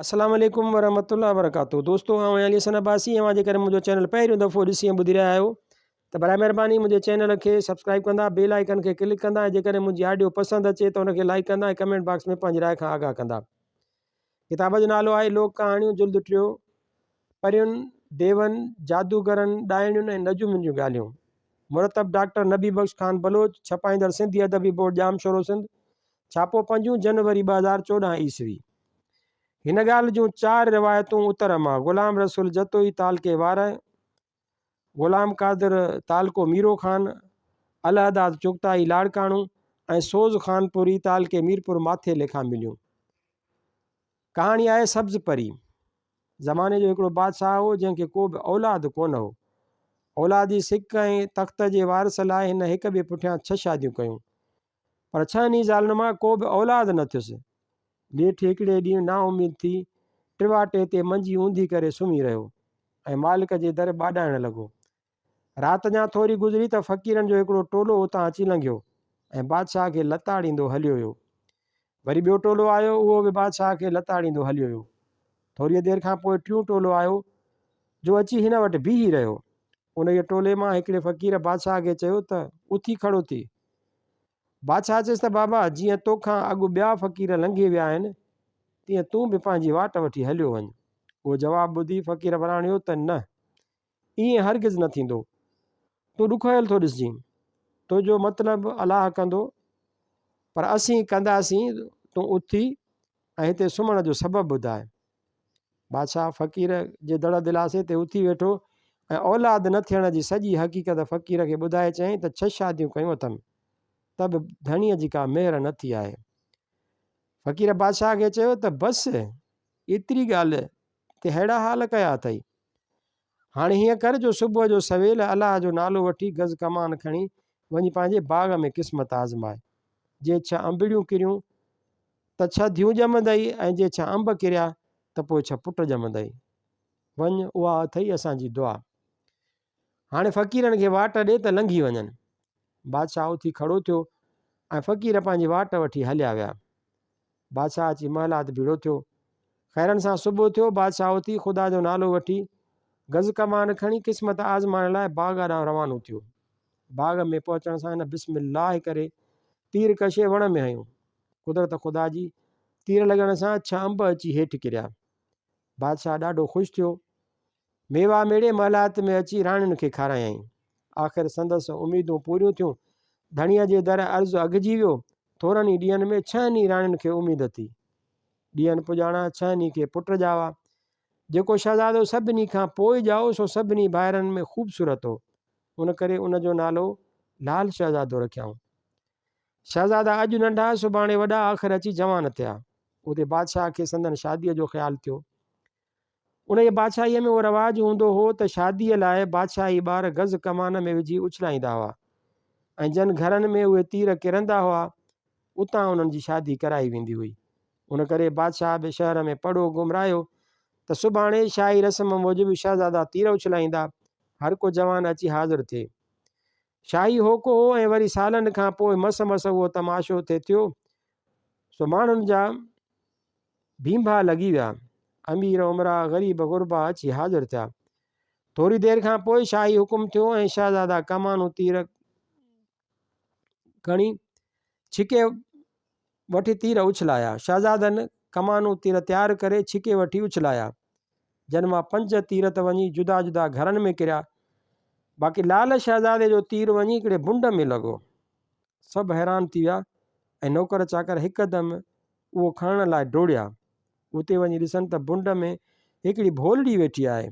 السلام عليڪم ورحمة الله وبرڪاته دوستو آئون آهيان علي حسن عباسي اوهان جيڪڏهن منهنجو چينل پهريون دفعو ڏسي ۽ ٻڌي رهيا آهيو ته برائي مهرباني منهنجي چينل کي سبسڪرائب ڪندا بيل آئيڪن کي ڪلڪ ڪندا ۽ جيڪڏهن منهنجي آڊيو پسند اچي ته ان کي لائڪ ڪندا ۽ ڪمينٽ باڪس ۾ پنهنجي راء کان آگاهه ڪندا ڪتاب جو نالو آهي لوڪ ڪهاڻيون جلد ٽيون پرين ديون جادوگرن ڏائڻين ۽ نجومين جون ڳالهيون مرتب ڊاڪٽر نبي بخش خان بلوچ ڇپائيندڙ سنڌي ادبي بورڊ ڄامشورو سنڌ ڇاپو پنجون جنوري 2014 عيسوي هن ڳالهه جون چار روايتون اتر مان غلام رسول جتوئي تعلقي وارهه، غلام قادر تعلقو ميرو خان، الهداد چغتائي لاڙڪاڻو ۽ سوز خانپوري تعلقي ميرپور ماٿيلي کان مليون. ڪهاڻي آهي سبز پري. زماني جو هڪڙو بادشاهه هو، جنهن کي ڪو به اولاد ڪونه هو. اولاد جي سڪ ۽ تخت جي وارث لاء هن هڪ ٻئي پٺيان ڇهه شاديون ڪيون. پر ڇهن ئي زالن مان ڪو به اولاد نه ٿيس. نيٺ هڪڙي ڏينهن نااميد ٿي ٽواٽي تي منجي اونڌي ڪري سمهي رهيو ۽ مالڪ جي در ٻاڏائڻ لڳو. رات اڃا ٿوري گذري ته فقيرن جو هڪڙو ٽولو اتان اچي لنگهيو ۽ بادشاهه کي لتاڙيندو هليو ويو. وري ٻيو ٽولو آيو، اهو به بادشاهه کي لتاڙيندو هليو ويو. ٿوريء دير کان پوء ٽيون ٽولو آيو، جو اچي هن وٽ بيهي رهيو. انهيء ٽولي مان هڪڙي فقير بادشاهه کي چيو ته، اٿي کڙو ٿي. بادشاهه چيس ته بابا، جيئن توکان اڳ ٻيا فقير لنگهي ويا آهن، تيئن تون به پنهنجي واٽ وٺي هليو وڃ. اهو جواب ٻڌي فقير وراڻيو ته نه، ائين هرگز نه ٿيندو. تون ڏکويل ٿو ڏسجين. تنهنجو مطلب الله ڪندو، پر اسين ڪنداسين، تون اٿي ۽ هتي سمهڻ جو سبب ٻڌاء. بادشاهه فقير جي دڙ دلاسي تي اٿي ويٺو ۽ اولاد نه ٿيڻ جي سڄي حقيقت فقير کي ٻڌائي چيائين ته ڇهه شاديون ڪيون اٿم ته به ڌڻيء جي ڪا مهر نه ٿي آهي. فقير بادشاهه کي چيو ته بس ايتري ڳالهه تي ههڙا حال ڪيا اٿئي. هاڻي هيئن ڪر جو صبح جو سويل الله جو نالو وٺي گز ڪمان کڻي وڃي پنهنجي باغ ۾ قسمت آزماء. جي ڇهه انبڙيون ڪريون ته ڇهه ڌيون ڄمندئي ۽ جي ڇهه انب ڪريا ته پوء ڇهه پٽ ڄمندئي. وڃ، اها اٿئي اسان جي دعا. هاڻي فقيرن کي واٽ ڏي ته لنگهي وڃن. بادشاهه اٿي کڙو ٿيو ۽ فقير پنهنجي واٽ وٺي هليا ويا. بادشاهه اچي محلات ڀيڙو ٿيو. خيرن سان صبح ٿيو، بادشاهه اٿي خدا جو نالو وٺي گز ڪمان کڻي قسمت آزمائڻ لاء باغ ڏانهن روانو ٿيو. باغ ۾ پهچڻ سان هن بسم الله ڪري تير ڪشي وڻ ۾ هنيو. قدرت خدا جي، تير لڳڻ سان ڇهه انب اچي هيٺ ڪريا. بادشاهه ڏاڍو خوش ٿيو. ميوا ميڙي محلات ۾ اچي راڻين کي کارايائين. آخر سندس اميدون پوريون ٿيون. ڌڻيء جي در عرض اگهجي ويو. ٿورن ئي ڏينهن ۾ ڇهن ئي راڻين کي اميد ٿي. ڏينهن پڄاڻان ڇهن ئي کي پٽ ڄاوا. جيڪو شهزادو سڀني کان پوء ڄائو سو سڀني ڀائرن ۾ خوبصورت هو. ان ڪري ان جو نالو لال شهزادو رکيائون. شهزادا اڄ ننڍا، سڀاڻي وڏا، آخر اچي جوان ٿيا. اتي بادشاهه کي سندن شاديء جو خيال ٿيو. انهيء بادشاهيء ۾ اهو رواج هوندو هو ته شاديء لاء بادشاهي ٻار گز ڪمان ۾ وجهي اڇلائيندا هئا ۽ جن گهرن ۾ اهي تير ڪرندا هئا، اتان انهن جي شادي ڪرائي ويندي هئي. ان ڪري بادشاهه به شهر ۾ پڙهو گهمرايو ته سڀاڻي شاهي رسم موجب شهزادا تير اڇلائيندا، هر ڪو جوان اچي حاضر ٿئي. شاهي هوڪو هو ۽ وري سالن کان پوء مس مس اهو تماشو ٿي ٿيو، سو ماڻهن جا ڀينڀا لڳي ويا. امير امراء، غريب غربا اچي حاضر ٿيا. ٿوري دير کان پوء شاهي حڪم ٿيو ۽ شهزادا ڪمانون تير کڻي ڇڪي وٺي تير اڇلايا. شهزادن ڪمانون تير تيار ڪري ڇڪي وٺي اڇلايا، جن مان پنج تير ته وڃي جدا جدا گهرن ۾ ڪريا، باقي لال شهزادي جو تير وڃي هڪڙي بنڊ ۾ لڳو. سڀ حيران ٿي ويا ۽ نوڪر چاڪر هڪدم اهو کڻڻ لاء ڊوڙيا. اتي وڃي ڏسن ته بنڊ ۾ هڪڙي ڀولڙي ويٺي آهي.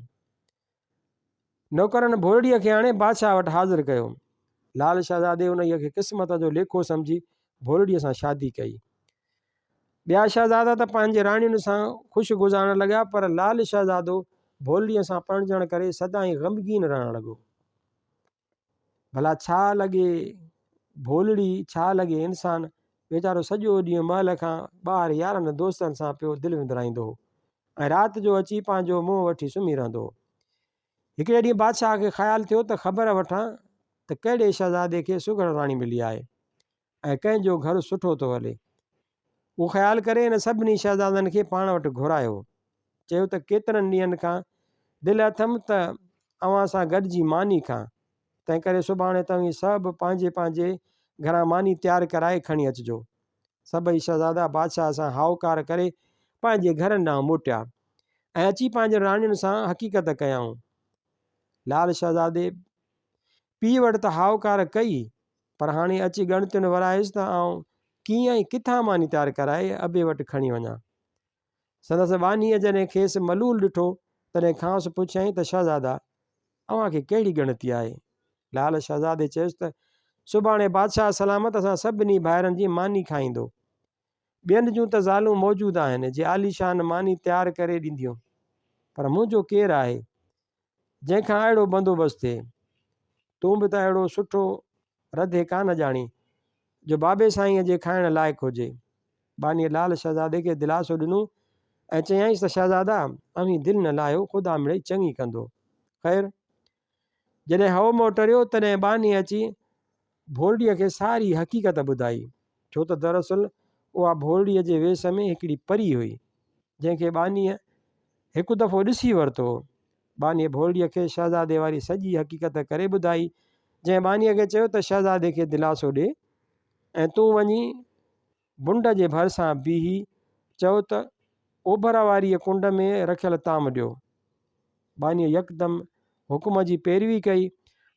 نوڪرن ڀولڙيء کي آڻي بادشاهه وٽ حاضر ڪيو. لال شهزادي انهيء کي قسمت جو ليکو سمجهي ڀولڙيء سان شادي ڪئي. ٻيا شهزادا ته پنهنجي راڻين سان خوش گذارڻ لڳا، پر لال شهزادو ڀولڙيء سان پرڻجڻ ڪري سدائين غمگين رهڻ لڳو. ڀلا ڇا لڳي ڀولڙي، ڇا لڳي انسان، ويچارو سڄو ڏينهن محل کان ٻاهر يارن دوستن سان پيو دل وندرائيندو هو ۽ رات جو اچي پنهنجو منهن وٺي سمهي رهندو هو. هڪڙي ڏينهن بادشاهه کي خيال ٿيو ته خبر وٺان ته ڪهڙي شهزادي کي سگهڙ راڻي ملي آهي ۽ ڪنهن جو گهر سٺو ٿو هلي. اهو خيال ڪري هن سڀني شهزادن کي پاڻ وٽ گهرايو. چيو ته ڪيترن ڏينهن کان دل اٿم ته اوهان سان گڏجي ماني کان، تنهنڪري سڀاڻي توهين سڀ پنهنجي پنهنجي گهران ماني تيار ڪرائي کڻي اچجو. سڀئي شهزادا بادشاهه سان هائوڪار ڪري پنهنجي گهرن ڏانهن موٽيا ۽ اچي پنهنجين راڻين سان حقيقت ڪيائون. لال شهزادي پيء وٽ ته هائوڪار ڪئي، پر هاڻي اچي ڳڻتين ورايس ته آئون ڪيئن ۽ ڪٿان ماني تيار ڪرائي ابي وٽ کڻي وڃان. سندس ٻانهيء جڏهن کيس ملول ڏٺو، تڏهن کانئس پڇيائين ته شهزادا! اوهان کي ڪهڙي ڳڻتي آهي؟ لال شهزادي چيس ته سڀاڻي بادشاهه سلامت اسان سڀني ڀائرن جي ماني کائيندو. ٻين جون ته زالون موجود آهن، جي عاليشان ماني تيار ڪري ڏينديون، پر منهنجو ڪير آهي، جنهن کان اهڙو بندوبست ٿئي؟ تون به ته اهڙو سٺو رڌي ڪانه ڄاڻين، جو بابي سائينء جي کائڻ لائق هجي. ٻانهيء لال شهزادي کي دلاسو ڏنو ۽ چيائينس ته شهزادا! اوهين دل نه لاهيو، خدا مڙئي چڱي ڪندو. خير، جڏهن هئو موٽريو، تڏهن ٻانهيء اچي ڀورڙيء کي ساري حقيقت ٻڌائي، ڇو ته دراصل اها ڀورڙيء جي ويس ۾ هڪڙي پري هئي، جنهن کي ٻانهيء هڪ دفعو ڏسي ورتو هو. ٻانهيء ڀورڙيء کي شهزادي واري سڄي حقيقت ڪري ٻڌائي، جنهن ٻانهيء کي چيو ته شهزادي کي دلاسو ڏي ۽ تون وڃي بنڊ جي ڀرسان بيهي چئو ته اوڀر واريء ڪنڊ ۾ رکيل طعام ڏيو. ٻانهيء يڪدم حڪم جي پيروي ڪئي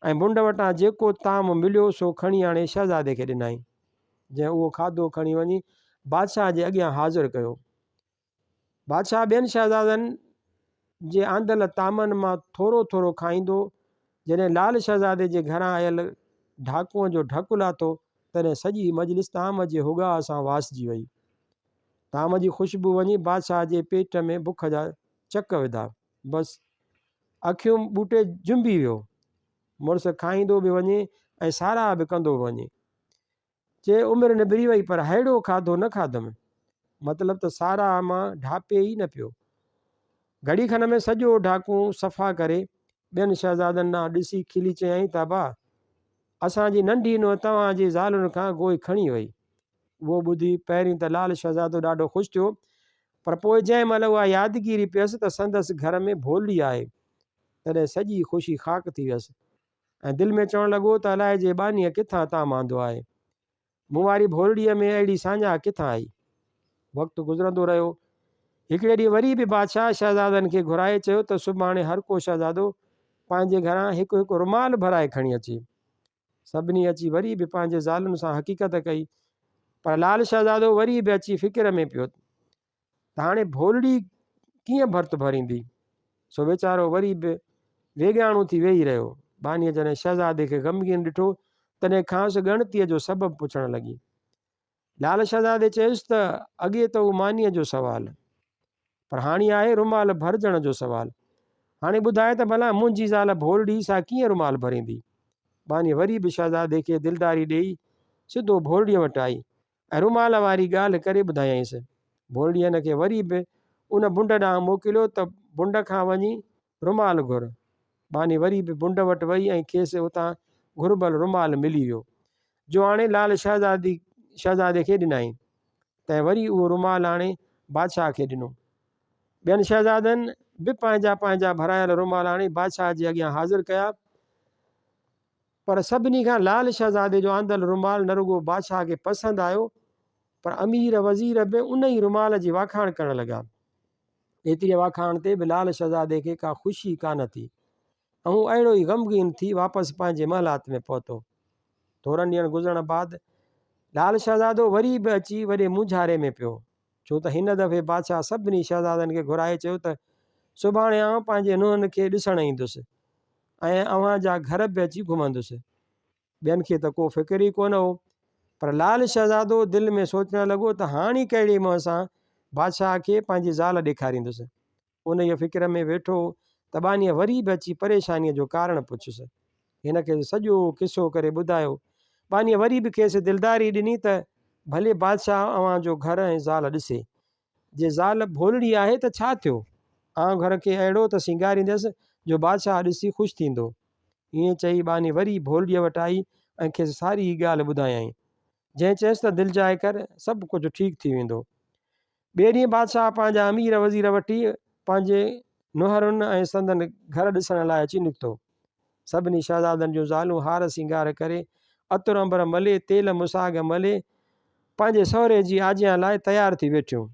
۽ بنڊ وٽان جيڪو طعام مليو سو کڻي آڻي شهزادي کي ڏنائين، جنهن اهو کاڌو کڻي وڃي بادشاهه جي اڳيان حاضر ڪيو. بادشاهه ٻين شهزادن جي آندل طعامن مان ٿورو ٿورو کائيندو، جڏهن لال شهزادي جي گهران آيل ڍاڪونء جو ڍڪ لاٿو، تڏهن سڄي مجلس طعام جي هڳاء سان واسجي وئي. طعام جي خوشبو وڃي بادشاهه جي پيٽ ۾ بک جا چڪ وڌا. بس، اکيون ٻوٽي جنبي ويو. مڙس کائيندو به وڃي ۽ ساراهه به ڪندو وڃي. چي عمر نبري وئي پر ههڙو کاڌو نه کاڌم. مطلب ته ساراهه مان ڍاپي ئي نه پيو. گهڙي کن ۾ سڄو ڍاڪون صفا ڪري ٻين شهزادن ڏانهن ڏسي کلي چيائين ته ابا! اسان جي ننڍي نونهن توهان جي زالن کان گوء کڻي وئي. اهو ٻڌي پهرين ته لال شهزادو ڏاڍو خوش ٿيو پر پوء جنهن مهل اها يادگيري پيس ته سندس گهر ۾ ڀولڙي آهي، تڏهن سڄي خوشي خاڪ ٿي ويس. ۽ دل ۾ چوڻ لڳو ته الائجي ٻانهيء ڪٿان طعام آندو آهي. مون واري ڀولڙيء ۾ اهڙي ساڃاهه ڪٿان آئي؟ وقت گذرندو رهيو. هڪڙي ڏينهن وري به بادشاهه شهزادن کي گهرائي چيو ته سڀاڻي هر ڪو شهزادو پنهنجي گهران هڪ هڪ رومال ڀرائي کڻي اچي. سڀني اچي وري به پنهنجي زالن سان حقيقت ڪئي. پر لال شهزادو وري به اچي فڪر ۾ پيو. ته هاڻي ڀولڙي ڪيئن ڀرت ڀريندي؟ سو ويچارو وري به ويڳاڻو ٿي ويهي رهيو. ٻانهيء جڏهن شهزادي کي غمگين ڏٺو، تڏهن کانئس ڳڻتيء جو سبب پڇڻ لڳي. لال شهزادي چيس ته اڳي ته هو مانيء جو سوال، پر هاڻي آهي رومال ڀرجڻ جو سوال. هاڻي ٻڌاء ته ڀلا منهنجي زال ڀولڙي سا ڪيئن رومال ڀريندي؟ ٻانهي وري به شهزادي کي دلداري ڏيئي سڌو ڀولڙيء وٽ آئي ۽ رومال واري ڳالهه ڪري ٻڌايائينس. ڀولڙي هن کي وري به ان بنڊ ڏانهن موڪليو ته بنڊ کان وڃي رومال گهر. ٻانهي وري به بنڊ وٽ وئي ۽ کيس اتان گهربل رومال ملي ويو، جو آڻي لال شهزادي شهزادي کي ڏنائين. تنهن وري اهو رومال آڻي بادشاهه کي ڏنو. ٻين شهزادن به پنهنجا پنهنجا ڀرايل رومال آڻي بادشاهه جي اڳيان حاضر ڪيا. پر سڀني کان لال شهزادي جو آندل رومال نه رڳو بادشاهه کي پسند آيو، پر امير وزير به ان ئي رومال جي واکاڻ ڪرڻ لڳا. ايتريء واکاڻ تي به لال شهزادي کي ڪا خوشي ڪانه ٿي ۽ هو اهڙو ئي غمگين ٿي واپس پنهنجي محلات ۾ پهتو. ٿورن ڏينهن گذرڻ بعد لال شهزادو وري به اچي وڏي مونجهاري ۾ پيو، ڇو ته هن دفعي بادشاهه سڀني شهزادن کي گهرائي چيو ته سڀاڻي آئون پنهنجي نونهن کي ڏسڻ ايندس ۽ اوهان جا گهر به اچي گهمندس. ٻين کي ته ڪو فڪر ئي ڪونه هو، پر لال شهزادو دل ۾ سوچڻ لڳو ته هاڻي ڪهڙي منهن سان بادشاهه کي پنهنجي زال ڏيکاريندس. انهيء فڪر ۾ ويٺو هو ته ٻانهيء وري به اچي پريشانيء جو ڪارڻ پڇيس. هن کيس سڄو قصو ڪري ٻڌايو. ٻانهيء وري به کيس دلداري ڏني ته ڀلي بادشاهه اوهان جو گهر ۽ زال ڏسي. جي زال ڀولڙي آهي ته ڇا ٿيو؟ آئون گهر کي اهڙو ته سينگاريندس جو بادشاهه ڏسي خوش ٿيندو. ائين چئي ٻانهي وري ڀولڙيء وٽ آئي ۽ کيس ساري ڳالهه ٻڌايائين. جنهن چيس ته دلجاء ڪر، سڀ ڪجهه ٺيڪ ٿي ويندو. ٻئي ڏينهن بادشاهه پنهنجا امير وزير وٺي پنهنجي نونهرن ۽ سندن گهر ڏسڻ لاء اچي نڪتو. سڀني شهزادن جون زالون هار سينگار ڪري، عطر عنبر ملي، تيل مساڳ ملي، پنهنجي سهري جي آجيان لاء تيار ٿي ويٺيون.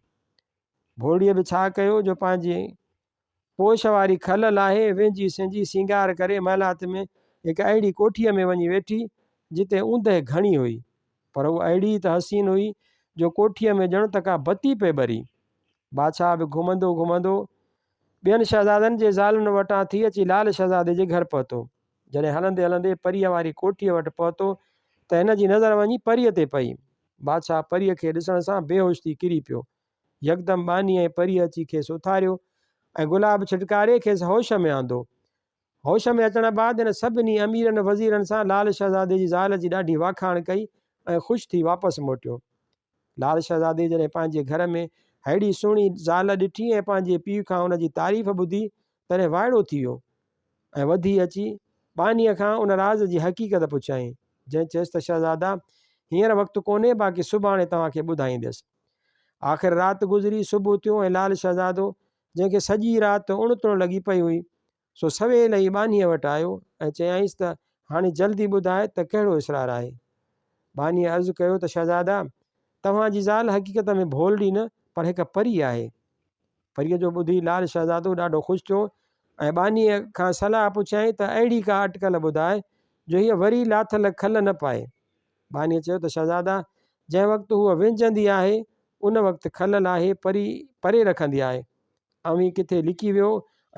ڀورڙيء به ڇا ڪيو جو پنهنجي پوش واري کل لاهي، وهنجي سهنجي، سينگار ڪري محلات ۾ هڪ اهڙي ڪوٺيء ۾ وڃي ويٺي، جتي اوندهه گهڻي هئي. پر هوء اهڙي ته حسين هئي، جو ڪوٺيء ۾ ڄڻ ته ڪا بتي پئي ٻري. بادشاهه به گهمندو گهمندو ٻين شهزادن جي زالن وٽان ٿي اچي لال شهزادي جي گهر پهتو. جڏهن هلندي هلندي پريء واري ڪوٺيء وٽ پهتو ته هن جي نظر وڃي پريء تي پئي. بادشاهه پريء کي ڏسڻ سان بيهوش ٿي ڪري پيو. يڪدم ٻانهي ۽ پريء اچي کيس اٿاريو ۽ گلاب ڇٽڪاري کيس هوش ۾ آندو. هوش ۾ اچڻ بعد هن سڀني اميرن وزيرن سان لال شهزادي جي زال جي ڏاڍي واکاڻ ڪئي ۽ خوش ٿي واپس موٽيو. لال شهزادي جڏهن پنهنجي گهر ۾ ههڙي سهڻي زال ڏٺي ۽ پنهنجي پيء کان ان جي تعريف ٻڌي، تڏهن وائڙو ٿي ويو ۽ وڌي اچي ٻانهيء کان ان راز جي حقيقت پڇيائين، جنهن چيس ته شهزادا، هينئر وقت ڪونهي، باقي سڀاڻي توهان کي ٻڌائينديس. آخر رات گذري، صبح ٿيو ۽ لال شهزادو، جنهن کي سڄي رات اڻ تڻ لڳي پئي هئي، سو سويل ئي ٻانهيء وٽ آيو ۽ چيائينس ته هاڻي جلدي ٻڌاء ته ڪهڙو اسرار آهي؟ ٻانهيء عرض ڪيو ته شهزادا! توهان جي زال حقيقت ۾ ڀولڙي نه پر هڪ پري آهي. پريء جو ٻڌي لال شهزادو ڏاڍو خوش ٿيو ۽ ٻانهيء کان صلاح پڇيائين ته اهڙي ڪا اٽڪل ٻڌاء جو هيء وري لاٿل کل نه پائي. ٻانهيء چيو ته شهزادا! جنهن وقت هوء وهنجندي آهي، ان وقت کل لاهي پري پري رکندي آهي. اوهين ڪٿي لڪي ويو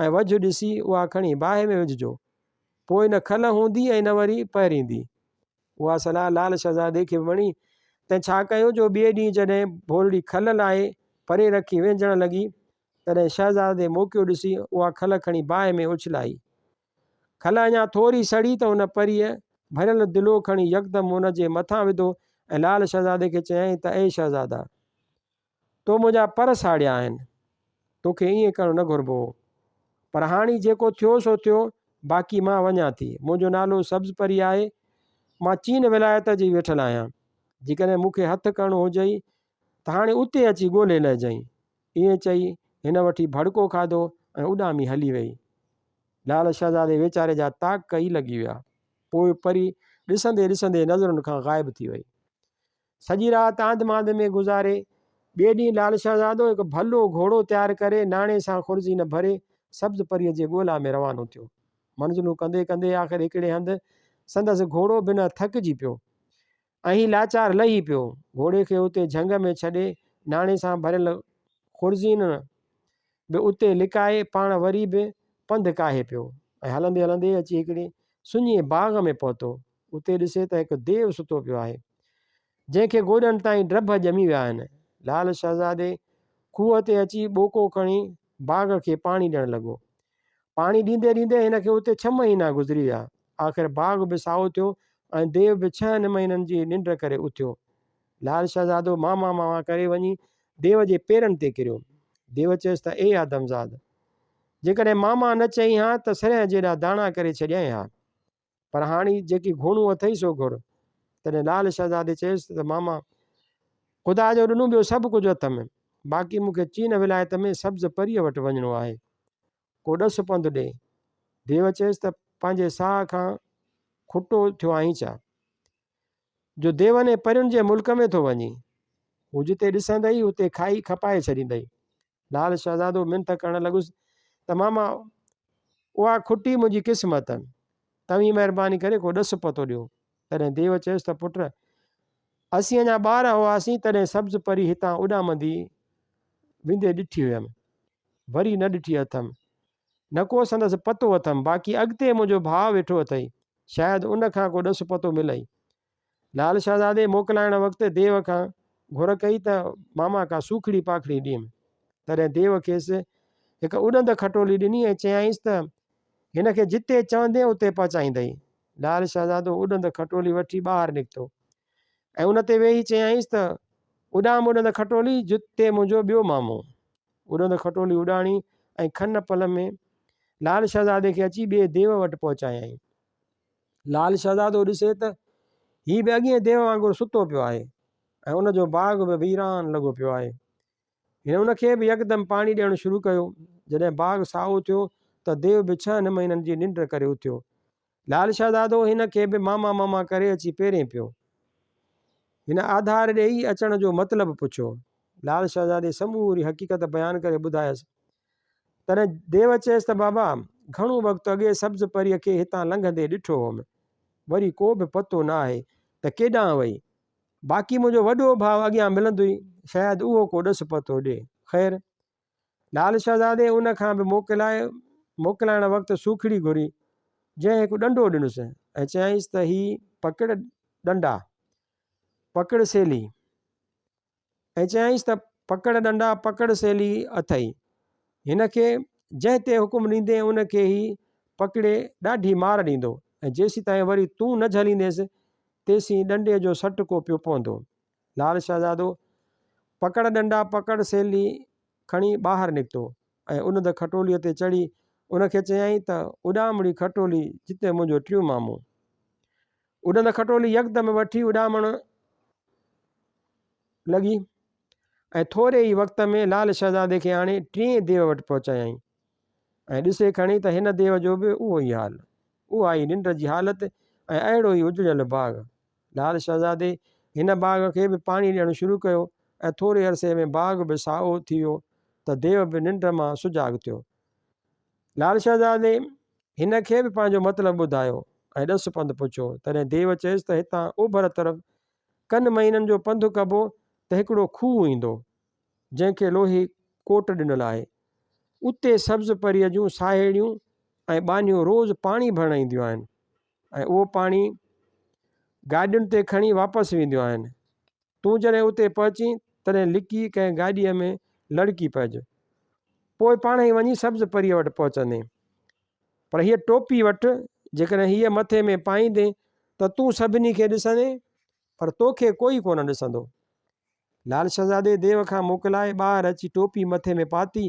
۽ وجهه ڏسي اها کڻي باهه ۾ وجهجو. پوء نه کل هوندي ۽ نه وري پهريندي. اها صلاح لال شهزادي کي به وڻي، تنهن ڇا ڪيو جو ٻئي ڏينهن جڏهن ڀولڙي کل لاهي پري رکي وهنجڻ لڳي، تڏهن شهزادي موقعو ڏسي اها کل کڻي باهه ۾ اڇلائي. کل اڃا ٿوري سڙي ته ان پريء ڀريل دلو کڻي يڪدم ان جي مٿان وڌو ۽ لال شهزادي کي چيائين ته اي شهزادا! تو منهنجا پر ساڙيا آهن. توکي ائين ڪرڻ نه گهربو هو. پر هاڻي جيڪو ٿيو سو ٿيو، باقي مان وڃان ٿي. منهنجو نالو سبز پري آهي. مان چين ولايت جي ويٺل آهيان. جيڪڏهن مون کي هٿ ڪرڻو هجئي ته هاڻي اتي اچي ڳولهي لهجئين. ائين چئي هن وٺي ڀڙڪو کاڌو ۽ اڏامي هلي ويئي. لال شهزادي ويچاري جا طاق ئي لڳي ويا. پوء پري ڏسندي ڏسندي نظرن کان غائب ٿي وئي. سڄي رات آنڌ مانڌ ۾ گذاري، ٻئي ڏينهن لال شهزادو هڪ ڀلو گهوڙو تيار ڪري، ناڻي سان خرزين ڀري، سبز پريء جي ڳولا ۾ روانو ٿيو. منزلون ڪندي ڪندي آخر هڪڙي هنڌ سندس گهوڙو بنهه ٿڪجي پيو ۽ هي لاچار لهي پيو. گهوڙي کي اتي جهنگ ۾ ڇڏي، ناڻي سان ڀريل خرزين به اتي لڪائي، پاڻ وري به پنڌ ڪاهي پيو ۽ هلندي هلندي اچي هڪڙي سڃي باغ ۾ پهتو. اتي ڏسي ته هڪ ديو ستو پيو آهي، جنهن کي گوڏن تائين ڊڀ ڄمي ويا آهن. لال شهزادي کوهه تي اچي ٻوڪو کڻي باغ کي پاڻي ڏيڻ لڳو. پاڻي ڏيندي ڏيندي هن کي اتي ڇهه مهينا گذري ويا. آخر باغ به سائو ٿيو ۽ ديو به ڇهن مهينن جي ننڊ ڪري اٿيو. لال شهزادو ماما ماما ڪري وڃي ديو جي پيرن تي ڪريو. ديو چيس ته اي آدمزاد! جيڪڏهن ماما نه چئين ها ته سرهه جيڏا داڻا ڪري ڇڏيائين ها. پر هاڻي جيڪي گهوڻو اٿئي سو گهر. تڏهن لال شهزادي چيس ته ماما! خدا جو ڏنو ٻيو سڀ ڪجهه اٿم، باقي مون کي چين ولايت ۾ سبز پريء وٽ وڃڻو آهي. ڪو ڏس پنڌ ڏي. ديو چيس ته پنهنجي ساهه کان کٽو ٿيو آهين ڇا؟ جو ديون ۽ پرين جي ملڪ ۾ ٿو وڃين. هو جتي ڏسندئي، اتي کائي کپائي ڇڏيندئي. لال شهزادو منٿ ڪرڻ لڳس ته ماما اها کٽي منهنجي قسمت، توهين مهرباني ڪري ڪو ڏس پتو ڏيو. تڏهن ديو چيس ته پٽ اسين اڃا ٻار هئاسين تڏهن سبز پري هتان اڏامندي ويندي ڏٺي هيم، وري نه ڏٺي اٿم، نه ڪو سندس پتو اٿم، باقي اڳتي منهنجو ڀاء ويٺو اٿئي، شايد ان کان ڪو ڏس پتو ملئي. لال شهزادي موڪلائڻ وقت ديو کان گهر ڪئي ته ماما ڪا سوکڙي پاکڙي ڏيم. تڏهن ديو کيس هڪ اڏند کٽولي ڏني ۽ چيائينس ته هن کي جتي چوندين اتي پهچائيندئي. لال شهزادو اڏند کٽولي وٺي ٻاهر نڪتو ۽ ان تي ويهي چيائينس ته اڏام اڏند کٽولي جتي منهنجو ٻيو مامو. اڏند کٽولي اڏاڻي ۽ کن پل ۾ لال شهزادي کي اچي ٻئي ديو وٽ پهچايائين. لال شهزادو ڏسي ته هي به اڳئين ديو وانگر ستو پيو آهي ۽ ان جو باغ به ويران لڳو پيو آهي. هن ان کي به يڪدم پاڻي ڏيڻ شروع ڪيو. جڏهن باغ سائو ٿيو ته ديو به ڇهن مهينن جي ننڊ ڪري اٿيو. لال شهزادو هن کي به ماما ماما ڪري اچي پيرين پيو. هن آڌار ڏيئي اچڻ جو مطلب پڇيو. لال شهزادي سموري حقيقت بيان ڪري ٻڌايس. تڏهن ديو چيس ته بابا، گهڻو وقت اڳي سبز پريء کي هتان لنگهندي ڏٺو هوم. وري ڪو به پتو نه آهي ته ڪيڏانهن وئي. باقي منهنجو وڏو ڀاء اڳيان ملندوئي، شايد اهو ڪو ڏس پتو ڏئي. خير! لال شهزادي ان کان به موڪلائي موڪلائڻ وقت سوکڙي گهري، جنهن هڪ ڏنڊو ڏنس ۽ چيائينس ته هي پڪڙ ڏنڊا، پڪڙ سيلي. ۽ چيائينس ته پڪڙ ڏنڊا پڪڙ سيلي اٿئي. هن کي جنهن تي حڪم ڏيندين ان کي هي پڪڙي ڏاڍي مار ڏيندو ۽ جيسيتائين وري تون نه جهليندينس تيسين ڏنڊي جو سٽڪو پيو پوندو. لال شهزادو پڪڙ ڏنڊا پڪڙ سيلي کڻي ٻاهر نڪتو ۽ اڏند کٽوليء تي چڙهي ان کي چيائين ته اڏامڙي کٽولي جتي منهنجو ٽيون مامو. اڏند کٽولي يڪدم وٺي اڏامڻ لڳي ۽ ٿوري ئي وقت ۾ لال شهزادي کي آڻي ٽئين ديو وٽ پهچايائين ۽ ڏسي کڻي ته هن ديو جو به اهو ئي حال، اها ئي ننڊ جي حالت ۽ اهڙو ئي اجڙيل باغ. لال شهزادي هن باغ کي به پاڻي ڏيڻ شروع ڪيو ۽ ٿوري عرصي ۾ باغ به سائو ٿي ويو ته ديو به ننڊ مان سجاڳ ٿيو. لال شهزادي هن کي به پنهنجو مطلب ٻڌايو ۽ ڏس پنڌ پڇيو. تڏهن ديو چيس ته هتان اوڀر طرف ڪن مهينن جو پنڌ ڪبو ته هڪڙو کوهه ايندو، جنهن کي لوهي ڪوٽ ڏنل آهي. اتي سبز پريء جون ساهيڙيون ۽ ٻانهيون روز پاڻي ڀرڻ اينديون آهن ۽ اهو پاڻي گاڏين تي کڻي واپس وينديون آهن. تون جڏهن اتي پهچين، تڏهن لڪي ڪنهن گاڏيء ۾ لڙڪي پئج. پوء پاڻهئي وڃي سبز پريء وٽ پهچندين. پر هيء ٽوپي وٺ، جيڪڏهن هيء مٿي ۾ پائيندين ته تون سڀني کي ڏسندين، پر توکي ڪوئي ڪونه ڏسندو. لال شهزادي ديو کان موڪلائي ٻاهر اچي ٽوپي مٿي ۾ پاتي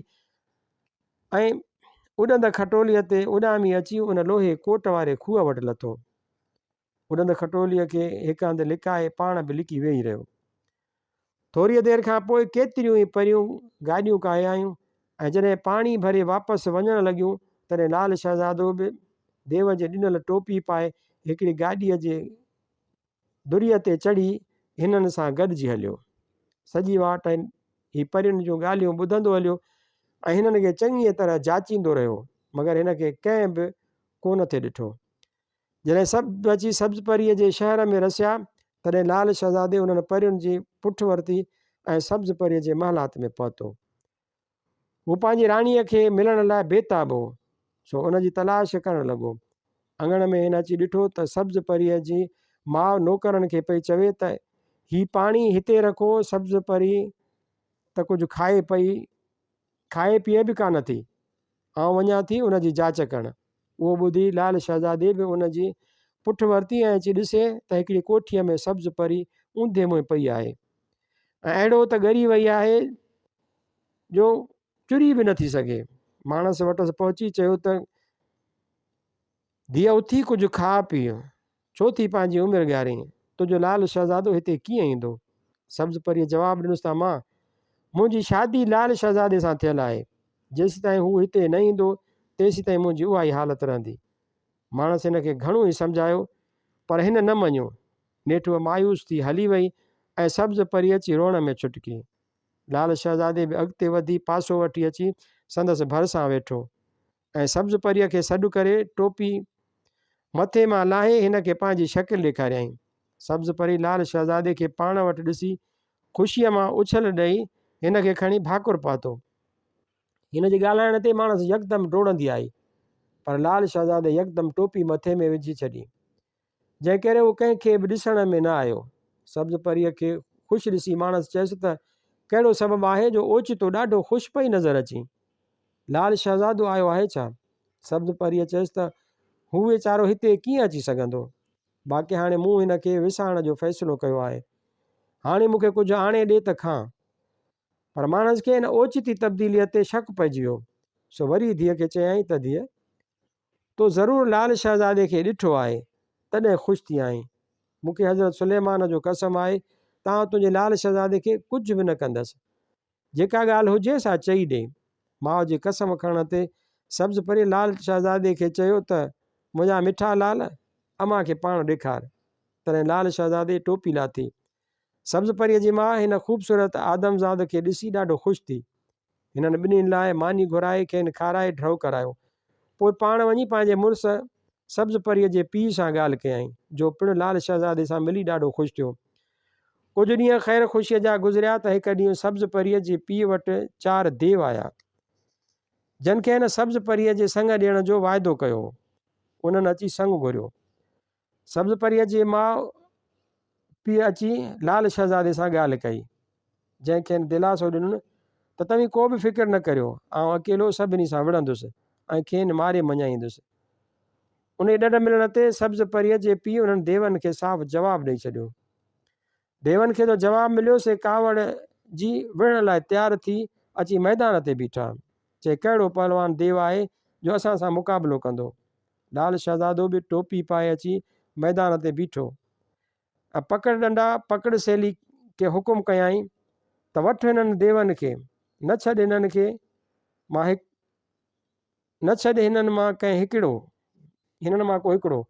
۽ اڏند کٽوليء تي اڏامي اچي ان لوهي ڪوٽ واري کوهه وٽ لٿو. اڏند کٽوليء کي هڪ هنڌ لڪائي پاڻ به لڪي ويهي رهيو. ٿوريء دير کان پوء ڪيتريون ئي پريون گاڏيون ڪاهي آيون ۽ جڏهن پاڻي ڀري واپس وڃڻ لڳيون، تڏهن لال شهزادو به ديو جي ڏنل ٽوپي پائي هڪڙي گاڏيء جي دريء تي چڙهي هنن سان گڏجي هليو. سڄي واٽ هي پرين جون ڳالهيون ٻڌندو هليو ۽ هنن کي چڱيء طرح جاچيندو رهيو، مگر هن کي ڪنهن به ڪونه ٿي ڏٺو. جڏهن سڀ اچي سبز پريء جي شهر ۾ رسيا، تڏهن لال شهزادي انهن پرين جي پٺ ورتي ۽ سبز پريء جي محلات ۾ پهتو. هو پنهنجي راڻيء کي ملڻ لاء بيتاب هو، سو ان جي تلاش ڪرڻ لڳو. اڱڻ ۾ هن اچي ڏٺو ته سبز پريء جي ماء نوڪرن کي پئي چوي ته، هي پاڻي هتي رکو، سبز پري ته ڪجهه کائي پئي، کائي پيئي به ڪانه ٿي. آئون وڃان ٿي ان جي جاچ ڪرڻ. اهو ٻڌي لال شهزادي به ان جي پٺ ورتي ۽ اچي ڏسي ته هڪڙي ڪوٺيء ۾ سبز پري اونڌي منهن پئي آهي ۽ اهڙو ته ڳري وئي آهي جو چري به نٿي سگهي. ماڻس وٽس پهچي چيو ته ڌيء اٿي ڪجهه کاء پيء، ڇو ٿي پنهنجي عمر ڳارين؟ تنهنجو لال شهزادو هتي ڪيئن ايندو؟ سبز پريء جواب ڏنس ته امان، منهنجي شادي لال شهزادي سان ٿيل آهي. جيسيتائين هو هتي نه ايندو، تيسيتائين منهنجي اها ئي حالت رهندي. ماڻس هن کي گهڻو ئي سمجهايو، پر هن نه مڃيو. نيٺ هوء مايوس ٿي هلي وئي ۽ سبز پري اچي روئڻ ۾ ڇٽڪي. لال شهزادي به اڳتي وڌي پاسو وٺي اچي سندس ڀرسان ويٺو. ۽ سبز پريء کي سڏ ڪري ٽوپي مٿي مان لاهي هن کي پنهنجي شڪل ڏيکاريائين. سبز پري لال شهزادي کي پاڻ وٽ ڏسي خوشيء مان اڇل ڏئي هن کي کڻي ڀاڪر پاتو. هن جي ڳالهائڻ تي ماڻس يڪدم ڊوڙندي آئي، پر لال شهزادي يڪدم ٽوپي مٿي ۾ وجهي ڇڏي. جنهن ڪري هو ڪنهن کي به ڏسڻ ۾ نه آيو. سبز پريء کي خوش ڏسي ماڻس چيس ته، ڪهڙو سبب آهي جو اوچتو ڏاڍو خوش پئي نظر اچين؟ لال شهزادو آيو آهي ڇا؟ سبز پريء چيس ته، هو ويچارو هتي ڪيئن اچي سگهندو؟ باقي هاڻي مون هن کي وساڻ جو فيصلو ڪيو آهي. هاڻي مون کي ڪجهه آڻي ڏي ته کان. پر ماڻس کي ان اوچتي تبديليء تي شڪ پئجي ويو، سو وري ڌيء کي چيائين ته، ڌيء! تو ضرور لال شهزادي کي ڏٺو آهي، تڏهن خوش ٿي آهين. مون کي حضرت سليمان جو قسم آهي ته آئون تنهنجي لال شهزادي کي ڪجهه به نه ڪندس. جيڪا ڳالهه هجي سا چئي ڏي. ماء جي قسم کڻڻ تي سبز پريء لال شهزادي کي چيو ته، منهنجا مٺا لال، امان کي پاڻ ڏيکار. تڏهن لال شهزادي ٽوپي لاٿي. سبز پريء جي ماء هن خوبصورت آدمزاد کي ڏسي ڏاڍو خوش ٿي. هنن ٻنهين لاء ماني گهرائي کين کارائي ڍؤ ڪرايو. پوء پاڻ وڃي پنهنجي مڙس سبز پريء جي پيء سان ڳالهه ڪيائين، جو پڻ لال شهزادي سان ملي ڏاڍو خوش ٿيو. ڪجهه ڏينهن خير خوشيء جا گذريا ته هڪ ڏينهن سبز پريء جي پيء وٽ چار ديو آيا، جن کي هن سبز پريء جي سڱ ڏيڻ جو واعدو ڪيو هو. انهن اچي سڱ گهريو. سبز پريء جي ماء پيء اچي لال شهزادي سان ڳالهه ڪئي، جنهن کين دلاسو ڏنن ته توهين ڪو به فڪر نه ڪريو، آئون اڪيلو سڀني سان وڙهندس ۽ کين ماري مڃائيندس. انهيء ڏڍ ملڻ تي سبز پريء جي پيء انهن ديون کي صاف جواب ڏئي ڇڏيو. ديون کي جو جواب مليو سي ڪاوڙ جي وڙهڻ لاء تيار ٿي اچي ميدان تي بيٺا. چي ڪهڙو پهلوان ديو آهي جو اسان سان مقابلو ڪندو؟ لال شهزادو به ٽوپي پائي اچي ميدان تي بيٺو ۽ پڪڙ ڏنڊا پڪڙ سيلي کي حڪم ڪيائين ته وٺ هنن ديون کي، نه ڇڏ هنن کي مان هڪ نه ڇڏ هنن مان ڪنهن هڪڙو، هنن مان ڪو هڪڙو.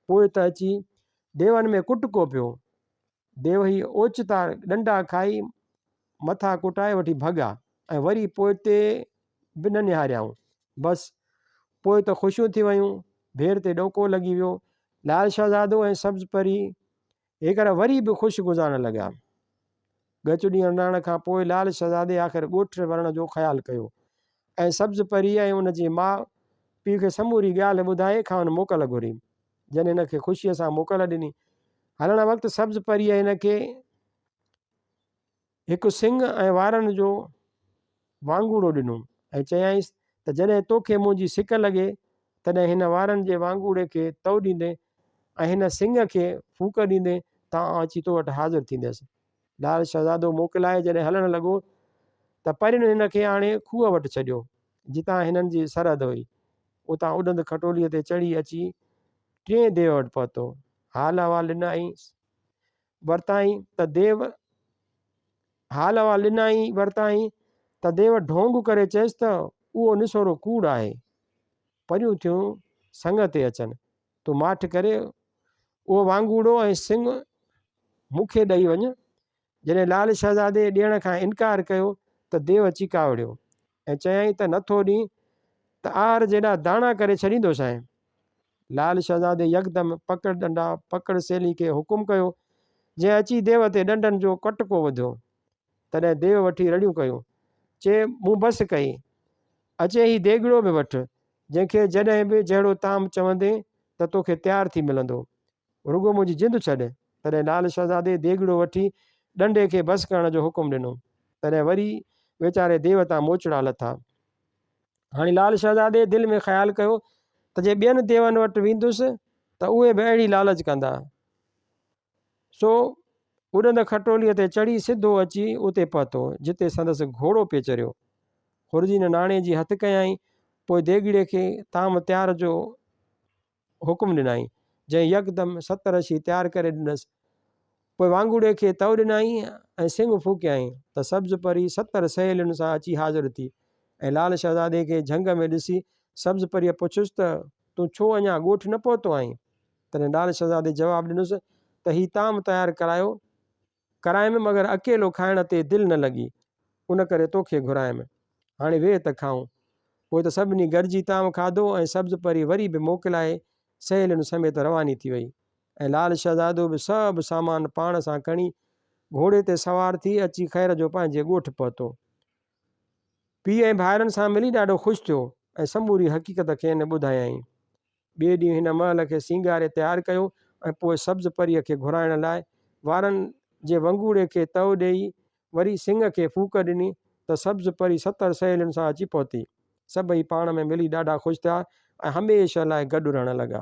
پوء ته اچي ديون ۾ ڪٽڪو پيو. ديو هي اوچتا ڏنڊا کائي مٿا ڪٽائي وٺي ڀڳا ۽ وري پوئتي به نه نهاريائون. بس پوء ته خوشيون ٿي ويون. ڀير تي ڏوڪو لڳي ويو. لال شهزادو ۽ سبز پري هيڪر وري به خوش گذارڻ لڳا. ڳچ ڏينهن رهڻ کان پوء لال شهزادي آخر ڳوٺ ورڻ جو خيال ڪيو ۽ سبز پريء ۽ ان جي ماء پيء کي سموري ڳالهه ٻڌائي کانئن موڪل گهري. جن هن کي خوشيء سان موڪل ڏني. هلڻ وقت سبز پريء هن کي هڪ سڱ ۽ وارن جو وانگوڙو ڏنو ۽ چيائينس ته جڏهن توکي منهنجي سڪ لڳي، تڏهن هن وارن جي وانگوڙي کي تئو ڏيندين ۽ هن سڱ کي ڦوڪ ڏيندين ته آئون اچي تو وٽ حاضر ٿيندس. لال شهزادو موڪلائي جڏهن هلڻ لڳو ته پرين هن کي آڻي کوهه وٽ ڇڏيو، جتان هنن جي سرحد هئي. اتان اڏند کٽوليء تي چڙهي اچي ٽئين ديو وٽ پهتو. حال احوال ڏنائين ورتائين ته ديو حال احوال ڏنائين ورتائين ته ديو ڍونگ ڪري چيس ته اهو نسورو ڪوڙ آهي. پريون ٿيون سڱ تي اچن. تون ماٺ ڪري اهو وانگوڙو ۽ سڱ مون کي ڏئي وڃ. جڏهن لال شهزادي ڏيڻ کان انڪار ڪيو ته ديو اچي ڪاوڙيو ۽ چيائين ته نٿو ڏين ته آهر جيڏا داڻا ڪري ڇڏيندوسانء. لال شهزادي يڪدم پڪڙ ڏنڊا پڪڙ سيلي کي حڪم ڪيو، جنهن اچي ديو تي ڏنڊن جو ڪٽڪو وڌو. تڏهن ديو وٺي رڙيون ڪيون، چي، مون بس ڪئي. اچي هي ديڳڙو به وٺ، جنهن کي جڏهن به جهڙو طعام چوندين ته توکي تيار ٿي ملندو. رڳو منهنجي جند ڇڏ. تڏهن لال شهزادي ديڳڙو وٺي ڏنڊي کي بس ڪرڻ جو حڪم ڏنو. تڏهن وري ويچاري ديو تان موچڙا لٿا. هاڻي لال شهزادي دل ۾ خيال ڪيو ته جي ٻين ديون وٽ ويندس ته اهي به اهڙي لالچ ڪندا. سو اڏند کٽوليء تي چڙهي سڌو اچي اتي پهتو، جتي سندس گهوڙو پئي چريو. خرزين ناڻي جي هٿ ڪيائين، پوء ديڳڙي کي طعام تيار جو حڪم ڏنائين، جنهن يڪدم ست رشي تيار ڪري ڏنس. پوء وانگوڙي کي تئو ڏنائين ۽ سڱ ڦوڪيائين ته سبز پري 70 سهيلين سان اچي حاضر ٿي ۽ لال شهزادي کي جهنگ ۾ ڏسي سبز پريء پڇيس ته تون ڇو اڃا ڳوٺ نه پهتو آهين؟ تڏهن لال شهزادي جواب ڏنس ته هي طعام تيار ڪرايو ڪرايم مگر اڪيلو کائڻ تي دل نه لڳي، ان ڪري توکي گهرايم. هاڻي ويهه ته کائون. پوء ته سڀني گڏجي طعام کاڌو ۽ سبز پري وري به موڪلائي سهيلين سميت رواني ٿي وئي ۽ لال شهزادو به سڀ سامان پاڻ سان کڻي گهوڙي تي سوار ٿي اچي خير جو پنهنجي ڳوٺ پهتو. پيء ۽ ڀائرن سان ملي ڏاڍو خوش ٿيو ۽ سموري حقيقت کين ٻڌايائين. ٻئي ڏينهن هن محل کي سينگاري تيار ڪيو ۽ پوء سبز پريء کي گهرائڻ لاء وارن جي ونگوڙي کي تئو ڏيئي وري سڱ کي ڦوڪ ڏني ته سبز پري 70 سهيلين سان اچي پهتي. سڀئي پاڻ ۾ ملي ڏاڍا خوش ٿيا ۽ هميشه لاء گڏ رهڻ لڳا.